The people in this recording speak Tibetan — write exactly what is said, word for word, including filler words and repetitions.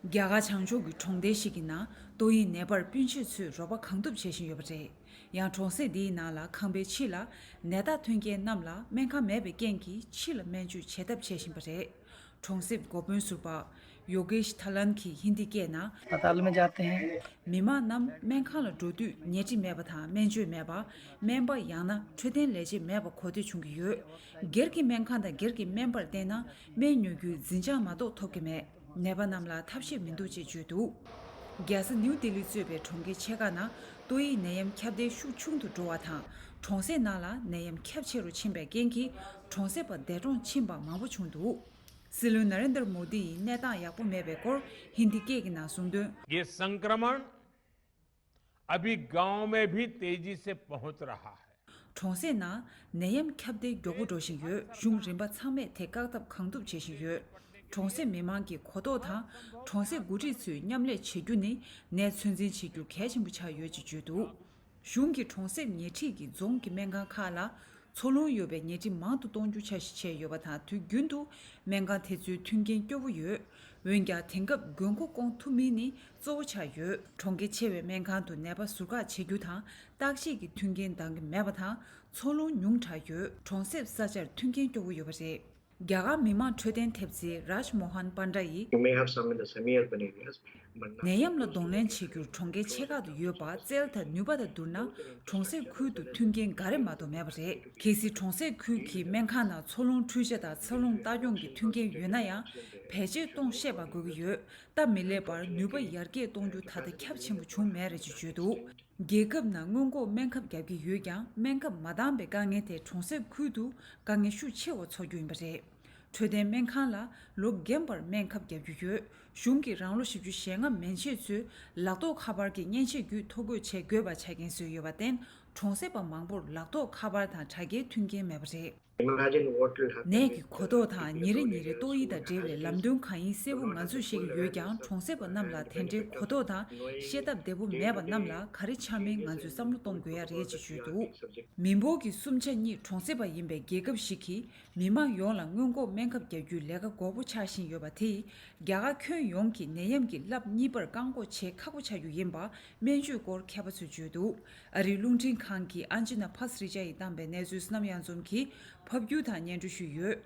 རྒྱ་གར་བྱང་ཕྱོགས་ཀྱི་གྲོང་རྡལ་ཞིག་གི་ནང་ཏོག་དབྱིབས་ནད་པར་སྤུན་མཆེད་ཚོས་རོགས་པ་གང་ཐུབ་བྱེད་བཞིན་ཡོད་པ་རེད། ཡང་གྲོང་གསེབ་འདིའི་ནང་ལ་ཁང་པའི་ཕྱི་ལ་ནད་རྟགས་ཐོན་མཁན་རྣམས་ལ་སྨན་ཁང་མེད་པའི་རྐྱེན་གྱིས་ཕྱི་ལ་སྨན་བཅོས་བྱེད་ཐབས་བྱེད་བཞིན་པ་རེད། གྲོང་གསེབ་འགོ་དཔོན་ཟུར་པ་ཡོ་གེཤ་ཐ་ལན་གྱིས་ཧིན་དི་སྐད་ནང་अस्पताल में जाते हैं। མི་མང་རྣམས་སྨན་ཁང་ལ་འགྲོ་དུས་ཉལ་ཁྲི་མེད་པ་དང་སྨན་བཅོས་མེད་པ། སྨན་པ་ཡང་ན་འཕྲོད་བསྟེན་ལས་བྱེད་མེད་པ་གོ་ཐོས་བྱུང་གི་ཡོད། སྒེར་གྱི་སྨན་ཁང་དང་སྒེར་གྱི་སྨན་པར་བརྟེན་ན་སྨན་ཉོ་རྒྱུའི་འཛིན་བྱང་མ་གཏོགས་ཐོབ་ཀྱི་མེད། ནད་པ་རྣམས་ལ་ཐབས་ཤེས་མི་འདུག་ཅེས་བརྗོད་འདུག་རྒྱལ་ས་ནིའུ་ལྡི་ལི་གཙོས་པའི་གྲོང་ཁྱེར་ཆེ་ཁག་ནང་ཏོག་དབྱིབས་ནད་ཡམས་ཁྱབ་གདལ་ཤུགས་ཆུང་དུ་འགྲོ་བ་དང་། གྲོང་གསེབ་ནང་ལ་ནད་ཡམས་ཁྱབ་ཆེ་རུ་ཕྱིན་པའི་རྐྱེན་གྱིས་གྲོང་གསེབ་པ་འདས་གྲོངས་ཕྱིན་པ་མང་པོ་བྱུང་འདུག་སྲིད་བློན་ན་རེན་དར་མོ་དི་ཡིས་གནས་སྟངས་ཡག་པོ་མེད་པའི་སྐོར་ཧིན་དི་སྐད་ཀྱི་ནང་གསུངས་དོན། ये संक्रमण अभी गांव में भी तेजी से पहुंच रहा है। གྲོང་གསེབ་ནང་ནད་ཡམས་ཁྱབ་གདལ་མགྱོགས་པོ་འགྲོ་བཞིན་ཡོད། གཞུང་རིམ་པ་ཚང་མས་དེ་བཀག་ཐབས་གང་ཐུབ་བྱེད་བཞིན་ཡོད། གྲོང་གསེབ་མི་མང་གི་གོ་རྟོགས་དང་གྲོང་གསེབ་འགོ་ཁྲིད་ཚོས་མཉམ་ལས་བྱེད་རྒྱུ་ནི་ནད་ཚོད་འཛིན་བྱེད་རྒྱུ་གལ་ཆེན་པོ་ཆགས་ཡོད་ཅེས་བརྗོད་འདུག་གཞུང་གིས་གྲོང་གསེབ་ཉལ་ཁྲི་གི་རྫོང་གི་སྨན་ཁང་ཁག་ལ་འཚོ་རླུང་ཡོད་པའི་ཉལ་ཁྲི་མང་དུ་གཏོང་རྒྱུ་འཆར་གཞི་བྱས་ཡོད་པ་དང་། དུས་རྒྱུན་དུ་སྨན་ཁང་དེ་ཚོའི་མཐུན་རྐྱེན་སྐྱོ་བོ་ཡོད། འོན་ཀྱང་དེང་སྐབས་དགོས་མཁོ་སྐོང་ཐུབ་མིན་ནི་གཙོ་བོ་ཆགས་ཡོད། གྲོང་ཁྱེར་ཆེ་བའི་སྨན་ཁང་དུ་ནད་པ་ཟུར་བཀག་བྱེད་རྒྱུ་དང་བརྟག་དཔྱད་ཀྱི་མཐུན་རྐྱེན་འདང་གི་མེད་པ་དང་། འཚོ་རླུང་ཉུང་དྲགས་ཡོད། གྲོང་གསེབ་ས་ཆར་མཐུན་རྐྱེན་སྐྱོ་བོ་ཡོད་པ་རེད། རྒྱ་གར་མི་དམངས་འཕྲོད་བསྟེན་ཐེབས་རྩེ་རཱཇ་མོ་ཧན་པན་ཌ་ཡིས། You may have some in the semi-urban areas, but not ནད་ཡམས་ལ་གདོང་ལེན་བྱེད་རྒྱུར་གྲོང་ཁྱེར་ཆེ་ཁག་ཏུ་ཡོད་པ་རྩལ་དང་ནུས་པ་དང་བསྡུར་ན། གྲོང་གསེབ་ཁུལ་དུ་མཐུན་རྐྱེན་འགའ་རེ་མ་གཏོགས་མེད་པ་རེད། གལ་སྲིད་གྲོང་གསེབ་ཁུལ་གྱི་སྨན་ཁང་ནང་འཚོ་རླུང་འཕྲུལ་ཆས་དང་འཚོ་རླུང་ལྟ་སྐྱོང་གི་མཐུན་རྐྱེན་ཡོད་ན་ཡང་། བེད་སྤྱོད་གཏོང་ཤེས་པ་དགོས་ཀྱི་ཡོད། སྟབས་མི་ལེགས་པར་ནུས་པ་ཡར་རྒྱས་གཏོང་རྒྱུ་ད་ལྟ་ཁྱབ་ཆེན་པོ་བྱུང་མེད་རེད་ཅེས་བརྗོད་འདུག་རྒྱལ་ཁབ་ནང་སྔོན་འགོག་སྨན་ཁབ་བརྒྱབ་ཀྱི་ཡོད་ཀྱང་། སྨན་ཁབ་མ་འདང་པའི་དཀའ་ངལ་དེ་གྲོང་གསེབ་ཁུལ་དུ་དཀའ་ངལ་ཤུགས་ཆེ་བ་ཚོར་རྒྱུ་ཡིན་པ་རེད། འཕྲོད་བསྟེན་སྨན་ཁང་ལ་ལོ་རྒན་པར་སྨན་ཁབ་བརྒྱབ་རྒྱུ་ཡོད། གཞུང་གིས་རང་ལོ་བཞི་བཅུ་ཞེ་ལྔ་མན་ཆད་ཚོས་ལག་ཐོགས་ཁ་པར་གྱི་མཉེན་ཆས་བརྒྱུད་ཐོ་འགོད་བྱེད་དགོས་པ་ཆ་རྐྱེན་བཟོས་ཡོད་པར་བརྟེན། གྲོང་གསེབ་པ་མང་པོར་ལག་ཐོགས་ཁ་པར་དང་དྲ་རྒྱའི་མཐུན་རྐྱེན་མེད་པ་རེད། Imagine what will happen ནད་ཀྱི་གོ་རྟོགས་དང་ཉིན་རེ་ཉིན་རེ་ཏོག་དབྱིབས་དང་འབྲེལ་བའི་ལམ་སྟོན་གང་ཡིན་གསལ་པོ་ང་ཚོས་ཤེས་ཀྱི་ཡོད་ཀྱང་། གྲོང་གསེབ་པ་རྣམས་ལ་དེ་འདྲའི་གོ་རྟོགས་དང་ཤེས་སྟབས་བདེ་པོ་མེད་པ་རྣམས་ལ་ག་རེ་འཆར་མིན་ང་ཚོས་བསམ་བློ་གཏོང་དགོས་ཡ་རེད་ཅེས་བརྗོད་འདུག་མི་འབོར་གྱི་གསུམ་ཆ་གཉིས་གྲོང་གསེབ་པ་ཡིན་པའི་རྒྱལ་ཁབ་ཞིག་གིས་མི་མང་ཡོངས་ལ་སྔོན་འགོག་སྨན་ཁབ་བརྒྱབ་རྒྱུའི་ལས་ཀ་འགོར་པོ་ཆགས་བཞིན་ཡོད་པ་དེས། རྒྱ་གར་ཁྱོན་ཡོངས་ཀྱི་ནད་ཡམས་ཀྱི་རླབས་གཉིས་པར་བཀག་འགོག་བྱེད་ཁག་པོ་ཆགས་རྒྱུ་ཡིན་པ་སྨན་བཅོས་སྐོར་མཁས་པ་ཚོས་བརྗོད་འདུག་ཨ་རིའི་རླུང་འཕྲིན་ཁང་གི་ཨན་ཇི་ན་ཕ་སི་རི་ཅཱ་ཡིས་བཏང་པའི་གནས་ཚུལ་བསོད་ནམས་གཡང་འཛོམས་ཀྱིས་ཕབ་སྒྱུར་དང་སྙན་སྒྲོན་ཞུས་ཡོད།